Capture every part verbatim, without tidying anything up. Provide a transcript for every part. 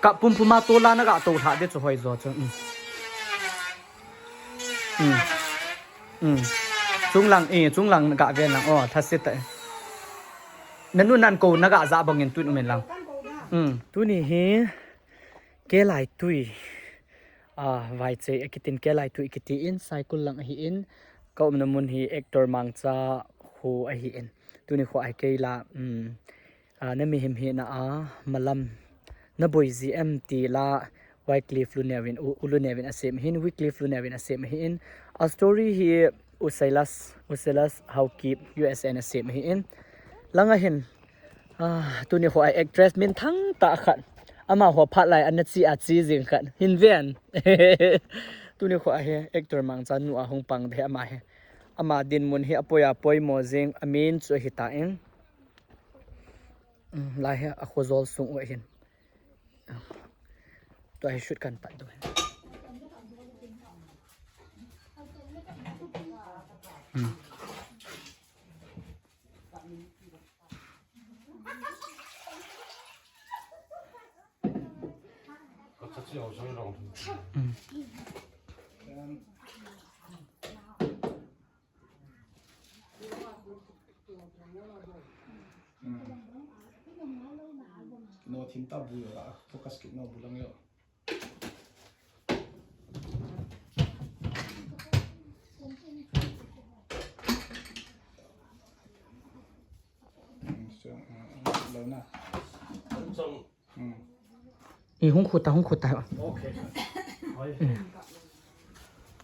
Ka pumpuma tola naga to lha de chu hoi jo chu. Um. Um. Um. Chunglang, eh, chunglang ga ven lang. Oh, thasit ta. Nanu nan ko naga ja bangin tun umin lang. Um. Tuni hi Kelai Tui. Ah, Vaichei akitin Kelai Tui kiti in Saikul lang ahi in. Ka umna mun hi actor Mangcha khu ahi in. Tuni khu ai kei la, um, ah, na mihem hina a malam na boi ji em ti la Wycliffe Lunevin, U, U Lunevin asem hin, Wycliffe Lunevin asem hin. A story hi U Silas, U Silas Haokip U S A na sem hin. Langa hin, ah, tuni khu ai actress minthang tah khat. Amaho phat lai ana chi a chi jing khat. Hin ven. Tuni khu ahi actor Mangcha nu ahung pang de ama hi. Ama dinmun hi apoi apoi mo jing amin chu ahi ta in. Um, lai hi a khojol sung u ahin. Tua hi shoot kan pat diu ahin. Um. Um. No, thim ta bu yo la, focus kit no bu lang yo. Hmm, so, uh, uh, lo na. Hmm. Eh, hung khu ta, hung khu ta. Okay.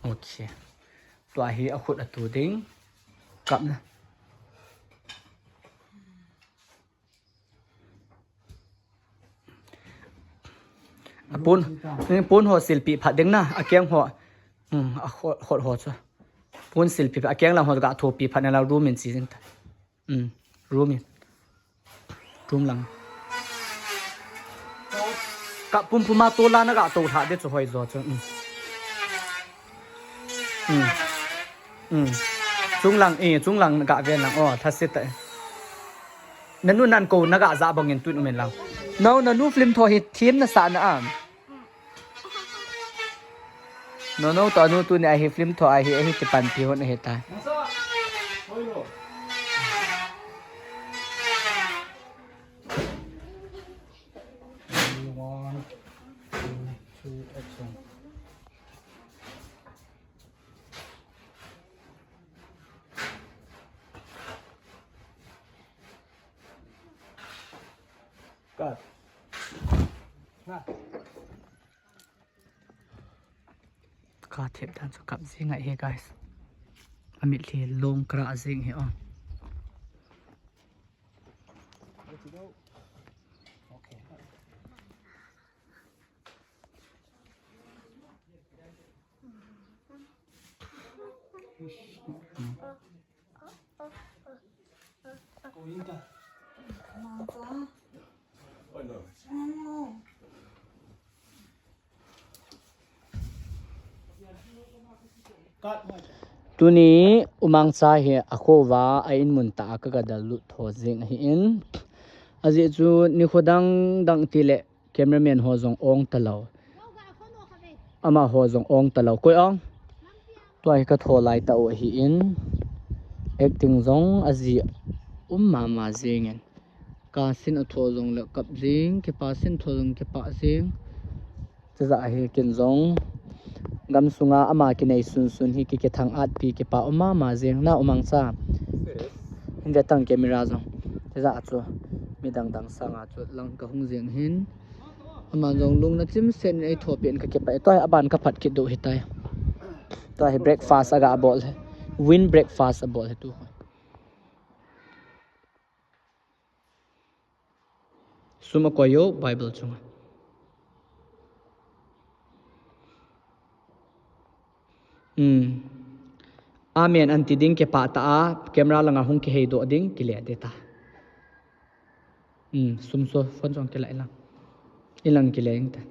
Okay. Tua hi a khut a tu ding. Kap na. A pon, eh, pon ho silpi phat ding na, a keng ho. Hmm, a khut, khut ho chu. Pon silpi phat, a keng lang ho ga thopi phat na la room in chi jing ta. Um, room in. Room lang. Ka pumpuma tola naga to lha de chu hoi jo chu. Um. Um. Um. Chunglang, eh, chunglang ga ven lang. Oh, thasit ta. Nanu nan ko naga ja bangin tun umin lang. No, nanu film tho hi thim na sa na am. No, no, to anu tuni ahi film tho ahi, ahi ti panpi hon ahi ta. One, two, three, action. Cut. Ka thep dan chu kap jing ahi, guys. A mitlhi long kara jing hi, oh. Tuni U Mangcha hi a kho uva a in mun tah a ka ga dal lut tho jing ahi in. Ajeh chu nikho dang dang ti le cameraman ho jong ong ta lou. Amaho jong ong ta lou. Koi ong? Tua hi ka tho lai tah u ahi in. Acting jong a ji um mama jing in. Ka sin a tho jong le kap jing, kipa sin tho jong kipa jing. Chujeh a hi ken jong gam sunga ama kinei sun sun hi ki, kithang at pi kipa um mama jing na U Mangcha. Hin ve tang camera jong. Chujeh a chu mi dang dang sanga chu lang ka hung jing hin. Aman jong lungna chimset in ei thopeh in ka kipah e. Tua hi aban ka phat kit diu hitai. Tua hi breakfast aga bol hi. Win breakfast abol hi tu. Sum akoi o Bible chunga. Hmm. Amen anti ding kipah ta a, camera langa hung kihei doh ding kile de ta. Hmm, sum so phone jong kila ilang. Ilang kile ing ta.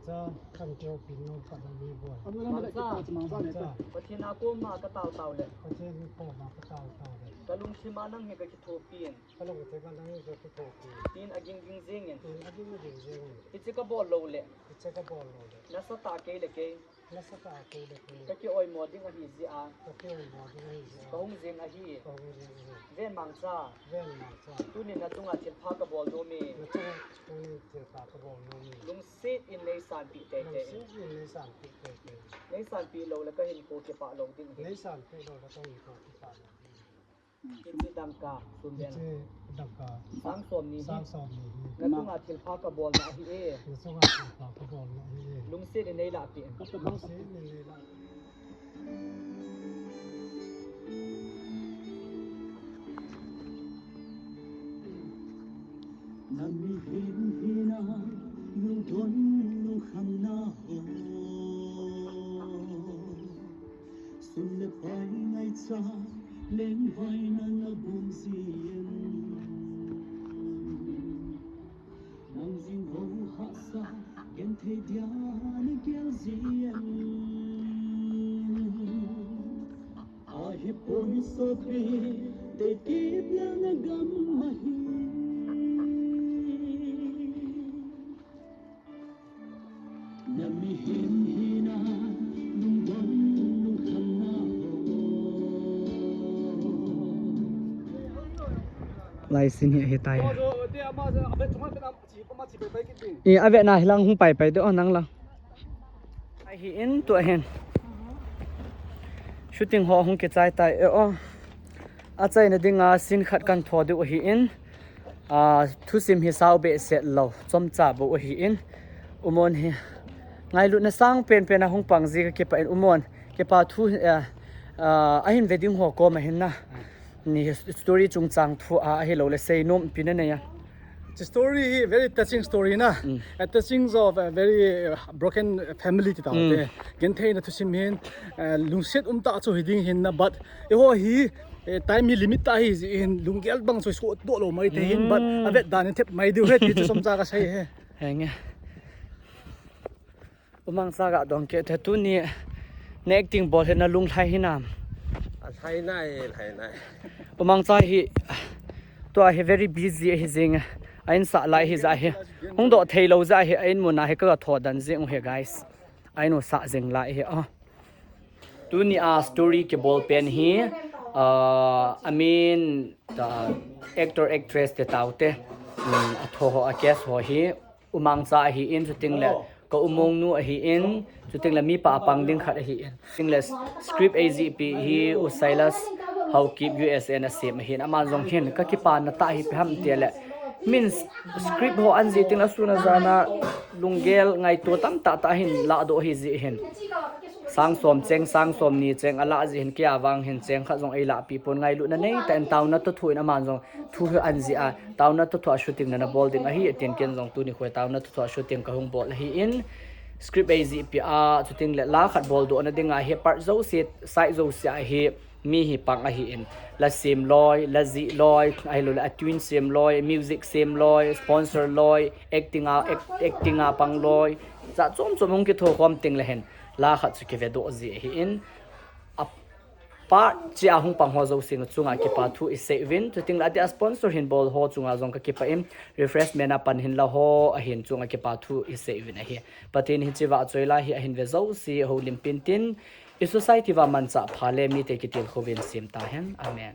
Cha, kan teo pin no ka da ni boy. Mangcha. Mangcha. Pathen a koma ka tao tao le. Pathen a koma ka tao tao le. Ka lungthim a nang hi ka kithopi in. Ka lungthim a nang hi ka kithopi in. Tin a ging ging jing in. Tin a ging ging jing in. Hiche ka bol lou le. Hiche ka bol lou le. Nasatah kei le kei. Nasatah kei le kei. Ka ki oimo ding ahi jeh a. Ka ki oimo ding ahi jeh a. Ka hung jing ahi. Ka hung jing ahi. Ven Mangcha. Ven Mangcha. Tuni na chunga thilpha ka bol nom e. Na chunga tuni thilpha ka bol nom e. Lungset in nei sanpeh teitei. Lungset in nei sanpeh teitei. Nei sanpeh lou le ka hinkho kipah lou ding ahi. Nei sanpeh lou le ka hinkho kipah lou ding ahi. Hiche dangka, sum vel. Hiche dangka. Sang som ni hi. Sang som ni hi. Na chunga thilpha ka bolna ahi e. Na chunga thilpha ka bolna ahi e. Lungset in nei lahpeh in. Lungset in nei lahpeh in. Na mihem hina, lungdon lungkham na ho. Sum le pai ngaicha, lengvaina na bum jin. Nang jing ho hahsa, genthei dia na gel jin. Ahipon sopi, teitei dia na gam ahi. Laisin hi ahitai. I avetna hilang hung paipai ding o nang lang. Ahin tua hin. Shooting ho hung kichai tai e o. Achaina dinga scene khat kan tho diu ahin. A, thusim hi sao behseh lou, chomcha bou ahin. Umon hi ngailutna sang penpen a hung pang ji ka kipah in Umon. Kipa thu, eh, ah, ahin ve ding ho koma hin na. Ni story chungchang thu a, ahilou le seinom pi na nei a. Story hi very touching story na. A touching of a very, uh, broken family ti tau te. Gentheina thusim hin, uh, lungset um tah chu hi ding hin na, but eiho hi, eh, time hi limit tah hi jeh hin lunggel bang chu so doh lou mai te hin, but avet dan in thep mai diu he ti chu chomcha ka sei he. Henge. Umangcha ga dong kit te tuni na acting bol hi na lunglhai hinam? Alhai nai, lhai nai. Umangcha hi tua hi very busy hi jing. A insah lai hi jeh hi. Hung doh thei lou jeh hi a in mun a hi ka tho dan jing u hi guys. A in u sah jing lai hi o. Tuni a story kibol pen hi, ah, I mean, the actor actress te tau te, um, a tho ho a cast ho hi, Umangcha ahin, chuting le ka Umong nu ahin, chuting le mipa a pang ding khat ahin. Chuting le script eijih pi hi U Silas Haokip U S A na sem ahin. Ama jong hin ka kipana tah hi ipi ham ti le. Min script ho an jih ting le sun a jan a lunggel ngaito tamtah tah hin ladoh hi jeh hin. Sang som cheng, sang som ni cheng a lah jeh hin kei a vang hin cheng khat jong ei lahpi pon ngailutna nei tah in taona toh thu in aman jong thu hi an jih a, taona toh thu a shooting na na bol ding ahi, atin ken jong tuni khoi taona toh thu a shooting ka hung bol ahin, script eijih pi a, chuting le la khat bol doh na ding ahi, part jouse, side jouse ahi, mi hi pang ahin, la sem loi, la jih loi, ahilou le a tune sem loi, music sem loi, sponsor loi, acting a, act-, acting a pang loi, jat chom chom hung kitho khom ting le hin, la khat chu kive doh ji ahin, a part chi a hung pang ho jouse chunga kipa thu i sei uvin, chuting le a dia sponsor hin bol ho chunga jong ka kipah in, refreshment a pan hin la ho ahin chunga kipa thu i sei uvin ahi. Pathen hiche vahchoi la hi ahin ve jouse houlim pin tin, i society va manchah pha le mite kitilkhou vin sem ta hen. Amen.